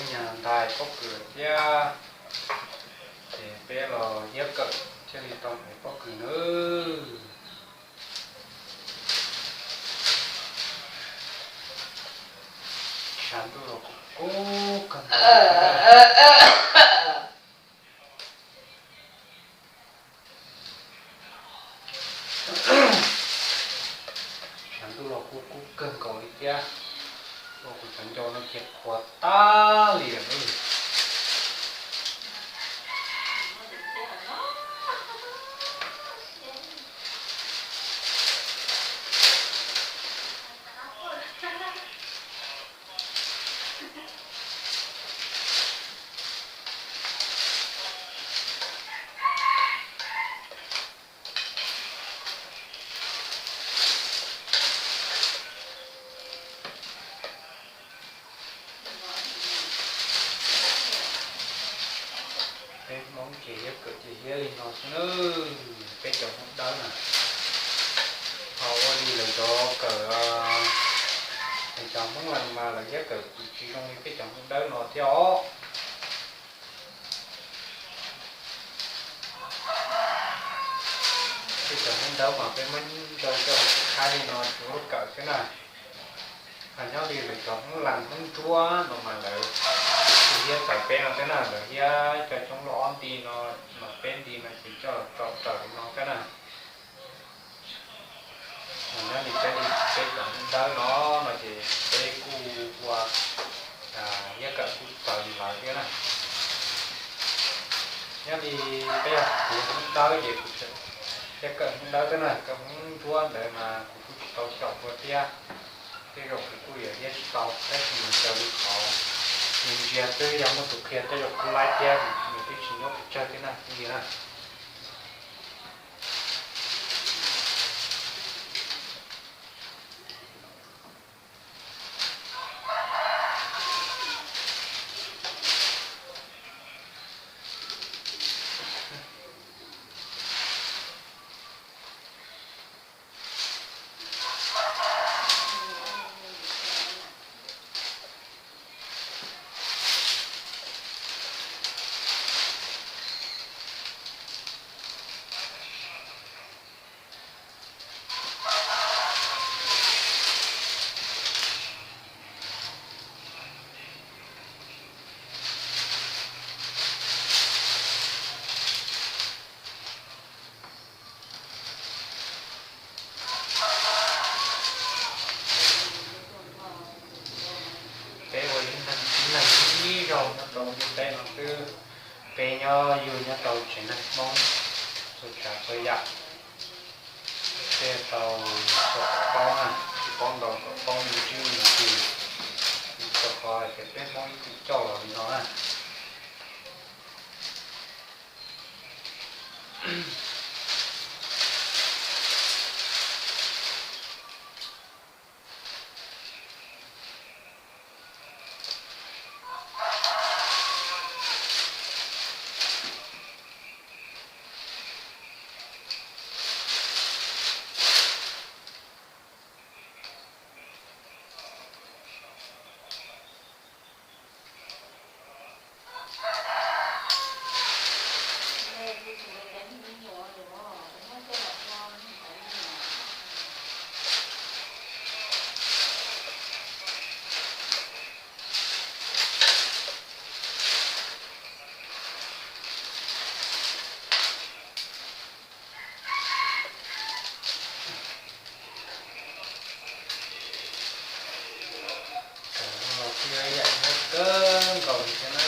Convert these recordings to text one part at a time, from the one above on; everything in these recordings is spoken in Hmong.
nyas ntais pob kws thiab, ces peb los hiab kawm thiaj li tau mus pob kws nawb. Tshav ntuj los kuj kub kawg. Tshav ntuj los kuj kub kawg nkaus li thiab, ua kuv cov ncau no ces qhuav tag li lawm. Peb Hmoob ces hiab kawm ces hiab li no xwb nawb, peb cov Hmoob Dawb na. Ho ua li lawv cov kawm, lawv cov Hmoob Lees mas lawv hiab kawm kuj tsis zoo li peb cov Hmoob Dawb no thiab os. Peb cov Hmoob Dawb mas peb muab ncau coj los khab li no tsuav lub kawm xwb na. Ho nyob li lawv cov Hmoob Lees Hmoob Ntsuab no mas lawv tsis hiab txawv peb no thiab na, lawv hiab cov coob loj ob nti no, mas peb nti no ces coj los rau raws li no thiab na. Nyob li peb li peb cov Hmoob Dawb no, no ces peb kuj ua hiab kawm kuj txawv li lawv thiab na. Nyob li peb kuv Hmoob Dawb ces kuv tseem hiab kawm Hmoob Dawb thiab na, kawm Hmoob Ntsuab ntawd mas kuv kuj tsis tau xyaum dua thiab. Tej zaum kuv kuj yuav hiab tsis tau, tab sis mas raws li qhov nws ntsia xwb, yog muaj tus qhia tej zaum kuj laib thiab, nws twb tsis nyob pes tsawg thiab na, kuj yog na. Peb ua ib leeg ib leeg ib zaug nyob rau ntiaj teb no xwb. Peb nyob yug nyob rau tsev neeg Hmoob txhua tsav txhua yam, peb tau tau paub na, tsis paub ntaus kom paub me ntsis me ntsis, rau qhov tias peb Hmoob ib txwm coj los li no na. Kawm no los kuj yog ib yam nyob kawg nkaus li thiab na.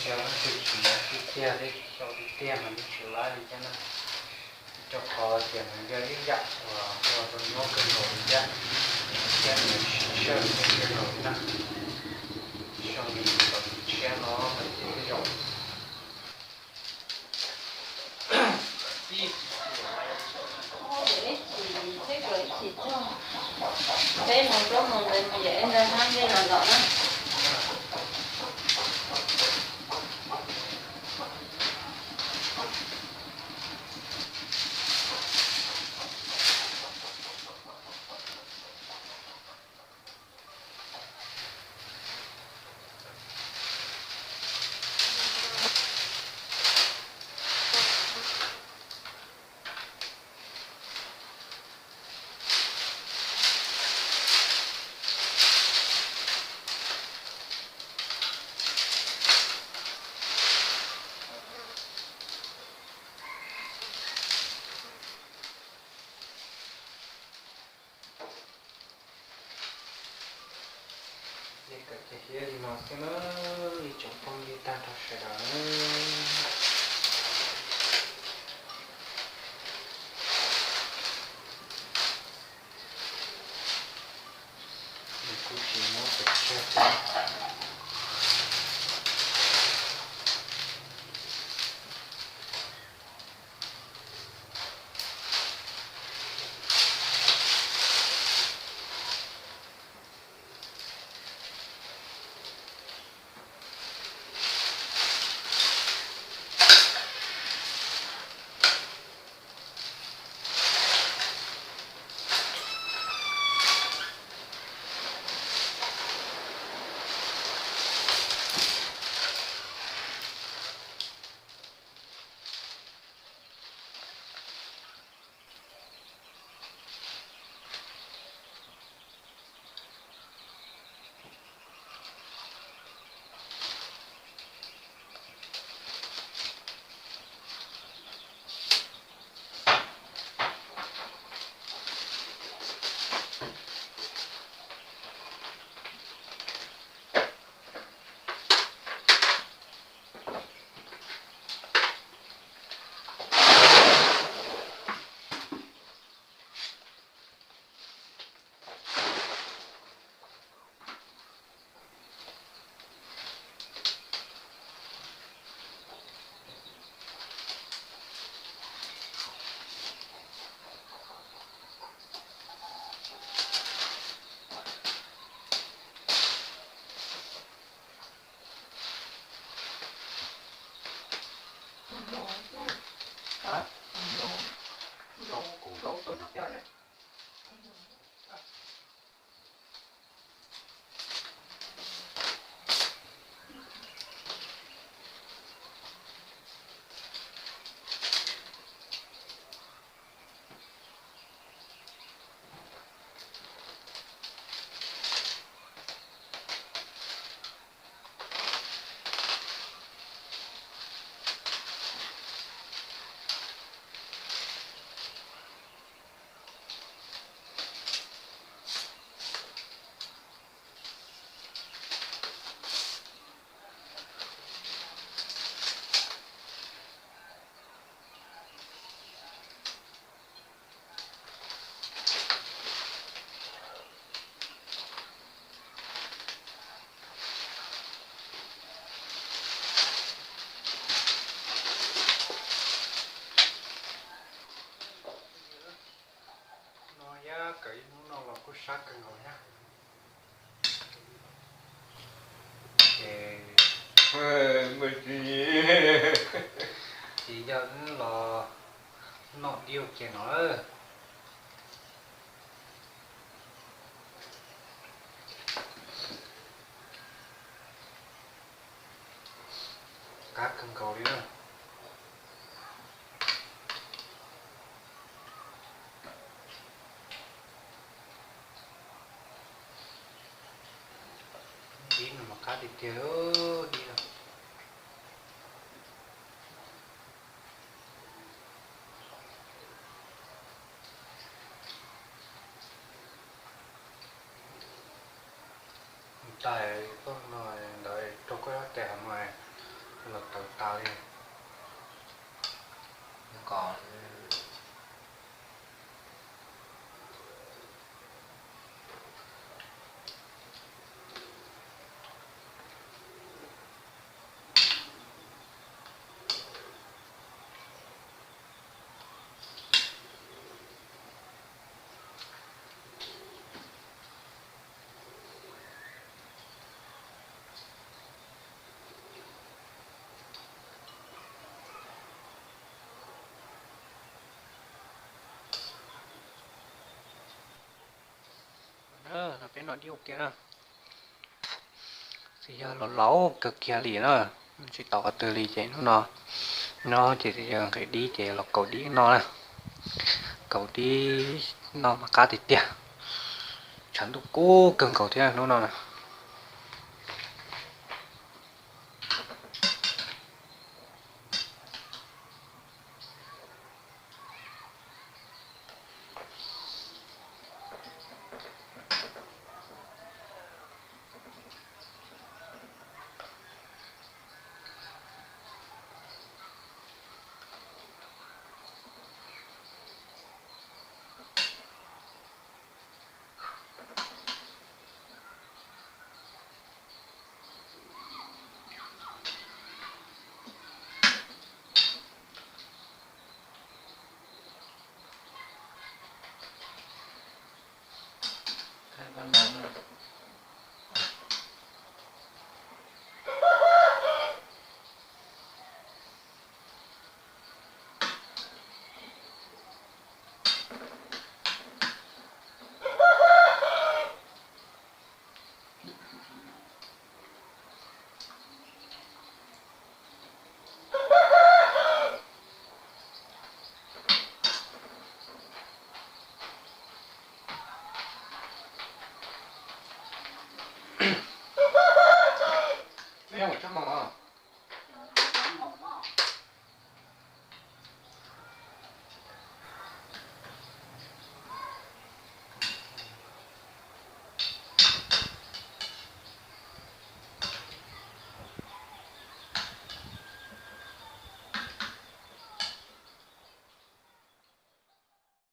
Yog leej twg tsis nyob tiag tiag thiab tsis xyaum tiag tiag mas yeej tsis laib li thiab na. Rau qhov tias nws yog ib yam uas ua rau nyob kawg nkaus li thiab, thiab nws siv zog kawg nkaus li na. Zoo li cov tshiab no mas ces tej zaum peb mus zaub mus ntawd mus yam ib ntawd hab nqij los los na. Li no xwb na, ib tsoom phooj ywg tag nrho sawv daws na. Nws kuj tsis muab pes tsawg thiab. No yog kawm ib hnub no los kuj sab kawg nkaus thiab. Ces, ces yog los noj diu kiag no lawm. Qab kawg nkaus li na. Dib no mas qab tiag tiag, dib no. Tais koj no ntawd rau koj tes hov mas los tawv tas li. Kom Peb noj dib ua ke na. Tsis yog los laus kawg kiag li na, tsis tau qhov twg li ces hnub no, no ces yog nqhis dib ces los kaus dib noj na. Kaus dib noj mas qab tiag tiag, tshav ntuj kub kawg nkaus thiab hnub no na. nyob ua tsob moo